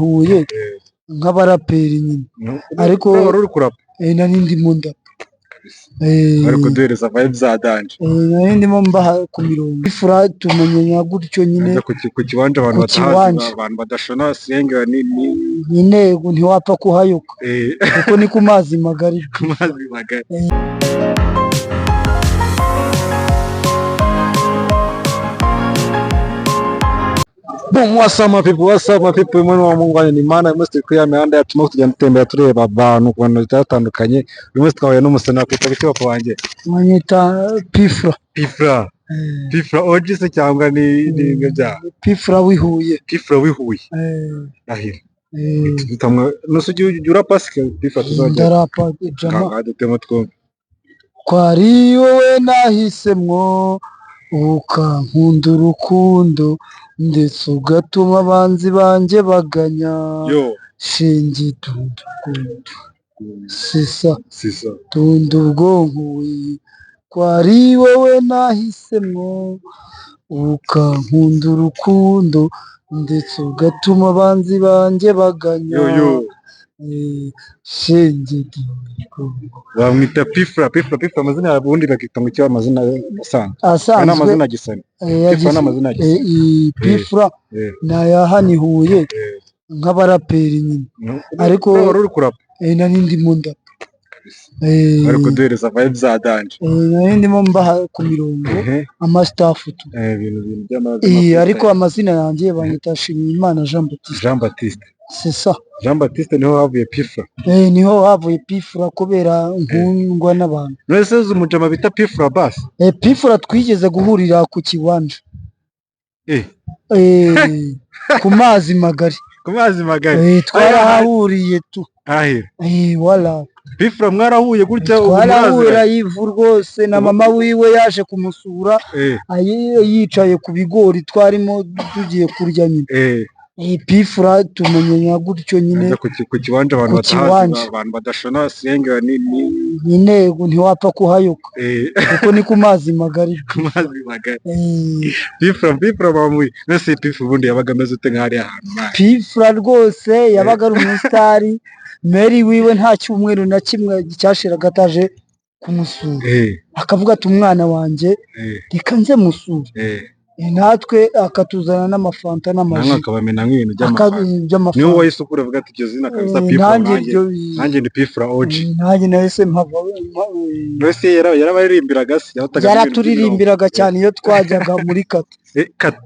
Huye nk'abaraperi nyine, ariko wari uri kurapa? Nari ndimo ndapa. Bari kuduhereza vibe za danger. Nari ndimo mbaha ku mirongo. P-Fla tumenyana gutyo nyine. Ajya ku kiwanja abantu Ku batahazi, kiwanja. abantu badashona slang ni Nyine ntiwapfa kuhayoka kuko ni ku mazi magari. Ku mazi magari. Boom, what's up my people, what's up my people, mwana wa Mungu wanyu ni Imana. Uyu munsi turi kuri ya mihanda yacu, turimo tugenda dutembera tureba abantu ku bintu bigiye bitandukanye. Uyu munsi twahuye n'umusani wakwita ku kiboko wanjye. Banyita P-Fla. P-Fla. P-Fla OG se cyangwa ni bimwe bya P-Fla w'i Huye. P-Fla w'i Huye. Ndahiro. Tutamwe nuse ujya urapa se P-Fla tuzajya. Ndarapa jama. Kangahe dutemo twumve. Ko ari wowe nahisemwo, ukankunda urukundo ndetse ugatuma abanzi banjye baganya. Yo. Shingi tundu kundu sisa. Sisa. Tunda ubwonko we, ko ari wowe nahisemwo, ukankunda urukundo ndetse ugatuma abanzi banjye baganya. Yo yo. Shingi tundu kundu. Bamwita P-Fla, P-Fla, P-Fla amazina yawe ubundi bakita ngo iki amazina asanzwe? Aya ni Asanzwe. amazina ya gisani. P-Fla ni amazina ya gisani. P-Fla ni aya hano i Huye nk'abaraperi nyine. Ariko wari uri kurapa? Nari ndimo ndapa. Bari kuduhereza vibe za danger. Nari ndimo mbaha ku mirongo amastaff tu. Ibintu by'amazina. Ariko amazina yanjye banyita Nshimiyimana Jean Baptiste. Jean Baptiste. C'est ça. Jean Baptiste niho havuye P-Fla. Niho havuye P-Fla kubera nkundwa n'abantu. None se uzi umujama bita P-Fla basi? P-Fla twigeze guhurira ku kiwanja. Ku mazi magari. Ku mazi magari. Twarahahuriye tu. Ahera. Wala. P-Fla mwarahuye gutya ubu Twarahura muraziranye? Ivu rwose na mama wiwe yaje kumusura, yicaye ku bigori twarimo tugiye kurya nyine. P-Fla tumenyana gutyo nyine. Ajya ku kiwanja abantu Ku batahazi, kiwanja. abantu badashona slang ni Nyine ntiwapfa kuhayoka kuko ni ku mazi magari. Ku mazi magari. P-Fla, P-Fla bamuye. None se P-Fla ubundi yabaga ameze ute nk'ahariya hantu man? P-Fla rwose yabaga ari umusitari. Mary wiwe nta cyumweru na kimwe cyashiraga ataje kumusura. Akavuga ati umwana wanjye reka nze musure. Natwe akatuzana n'amafanta n'amaji. Namwe akabamena nk'ibintu by'amafanta. By'amafanta. Niwe wahise ukura avuga ati iryo zina kabisa P-Fla Nanjye nanjye. iryo Nanjye ni P-Fla OG. Nanjye nahise mpava. Mbese yarabaririmbiraga se? Yabataga n'ibintu Yaraturirimbiraga by'imirongo. cyane iyo twajyaga muri kata. Kata.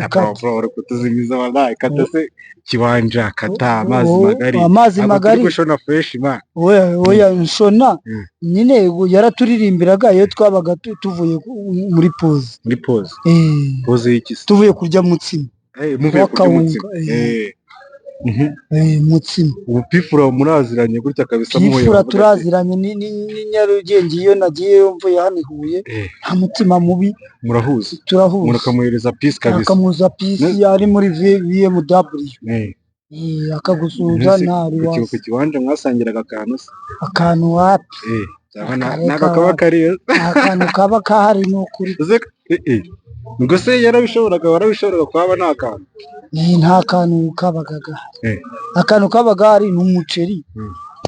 Kata. Bro, uri kutuzimiza wallahi. Kata se kiwanja, kata, amazi magari. Amazi Ntabwo turi magari. gushona fresh man. Oya, oya, nshona. Nyine yaraturirimbiraga iyo twabaga tuvuye muri pause. Muri pause. Pause y'iki se? Tuvuye kurya mutsima. Muvuye kurya W'akawunga, umutsima. Mutsima. Ubu P-Fla muraziranye gutya kabisa muhuye P-Fla bavuga ati turaziranye ni Nyarugenge iyo nagiyeyo mvuye hano i Huye nta mutima mubi. Murahuza. Turahuza. Murakamuhereza peace kabisa. Akamuza peace ari muri BMW. Akagusuhuza Mbese nta riwasi. ku kiwanja mwasangiraga akantu se? Akantu wapi? Cyangwa Akareka ntabwo kaba wapi. kariyo. Akantu kaba kahari ni ukuri. Uze ngo se yarabishoboraga, warabishoboraga kuhaba nta kantu? Nta kantu kabaga gahari. Akantu kabaga gahari ni umuceri.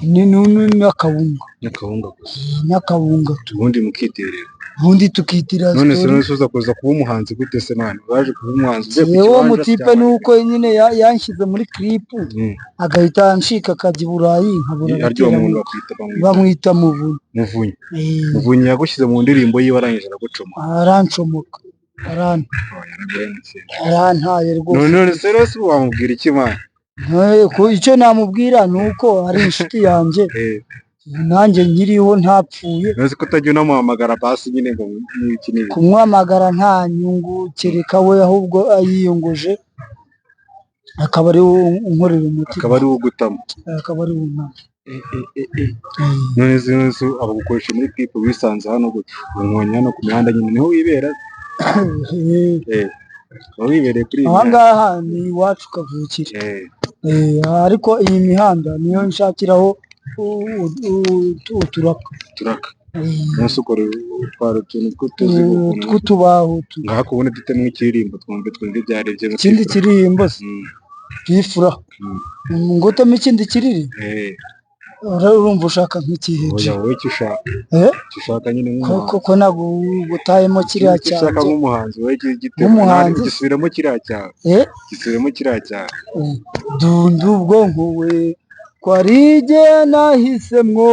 N'akawunga. N'akawunga gusa. N'akawunga tu. Ubundi mukiterera. Ubundi tukitira None se story. none se uza kuza kuba umuhanzi gute se man? Waje kuba umuhanzi uvuye ku Yewe kiwanja mutipe cyangwa nuko nyine yanshyize muri clip agahita anshika akajya i Burayi nkabura Harya uwo gutera muntu mu- bamwita bamwita Muvunyi. Muvunyi. Muvunyi yagushyize mu ndirimbo yiwe arangije aragucoma. Arancomoka. Oh, yaraguhemukiye. Arantaye rwose. None se rero se wamubwira iki man? Icyo namubwira ni uko ari inshuti yanjye. Nanjye nkiriho ntapfuye. None se ko utajya unamuhamagara basi nyine ngo n'iki n'iki? Kumuhamagara nta nyungu kereka we ahubwo ayiyongoje akaba ari we unkorera umuti. Akaba ari we ugutamo. Akaba ari we untama. None se none se abagukoresha muri clip wisanze hano gute? Unkonye hano ku mihanda nyine niho wibera? Uba wibereye kuri iyi Aha mihanda. ngaha ni iwacu kavukire. Ariko iyi mihanda niyo nshakiraho uturaka. Uturaka. None ukora utwara utuntu tw'utuzigo ukuntu. Tw'utubaho tu. Ngaha kubona dutemo ikiririmbo twumve twumve ibyo ari byo. Ikindi kiririmbo se? P Fla. Ngutemo ikindi kiriri. Urumva ushaka nk'ikihe? Oya, wowe icyo ushaka. Eh? Icyo ushaka nyine nk'umuhanzi. Ko nagutayemo kiriya Icyo ushaka cyanjye. nk'umuhanzi, wowe gitemo. Nk'umuhanzi? Gisubiremo kiriya cyawe. Eh? Gisubiremo kiriya cyawe. Dunda ubwonko we ko ari jye nahisemwo,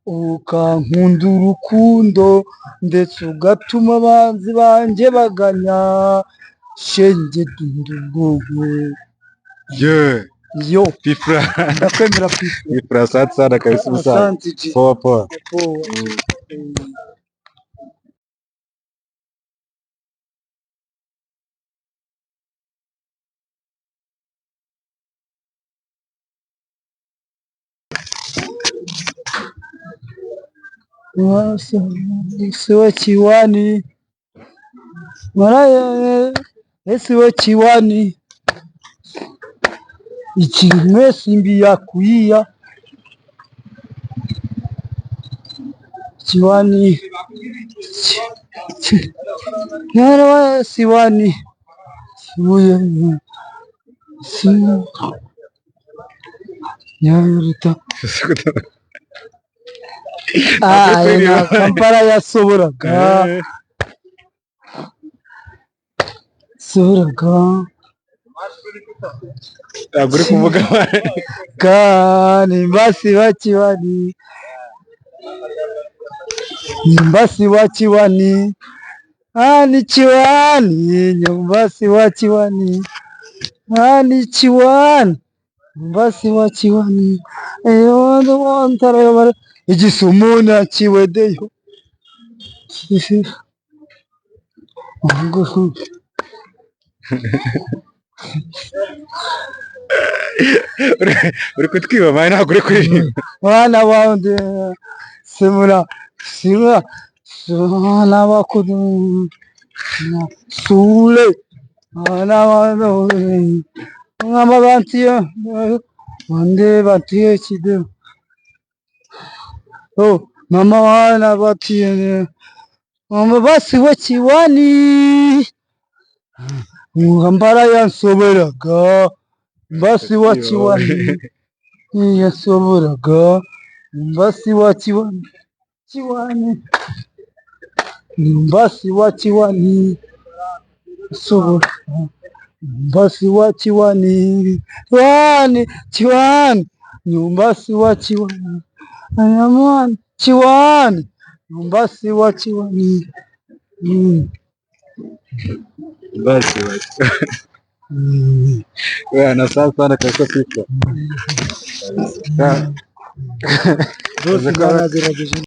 ukankunda urukundo ndetse ugatuma abanzi banjye baganya, shenge dunda ubwonko. Yeah. Yo. P Fla. Ndakwemera, P Fla. P Fla, asante sana kabisa umusaza. Asante G. Poa poa. Poa. Siwe chiwani mara esiwe chiwani ikimwe simbi yakwiya chiwani mara siwani sibuye si nyaruta. Ah, na Kampala yasoboraga soboraga. Ntabwo uri kuvuga. Kani mbasi wa chiwani, nyumbasi wa chiwani ani chiwani, nyumbasi wa chiwani ani chiwani, nyumbasi wa chiwani eyondo wantara igisumuna kiwedeyo. Ubwo Uri kutwiba man, ntabwo uri kuririmba. Mwana wanjye simura simura mwana wakudu sule mwana wanjye mama bantiye bande bantiye kide oh mama wana batiye mama basi we kiwani mbara yansoberaga mbasi wa kiwani yasoboraga mbasi wa kiwani kiwani mbasi wa kiwani sobora mbasi wa kiwani wani kiwani nyumbasi wa kiwani ayamani kiwani nyumbasi wa kiwani. Basi basi. Wewe na sasa sana kabisa P Fla. Rwose nagerageje.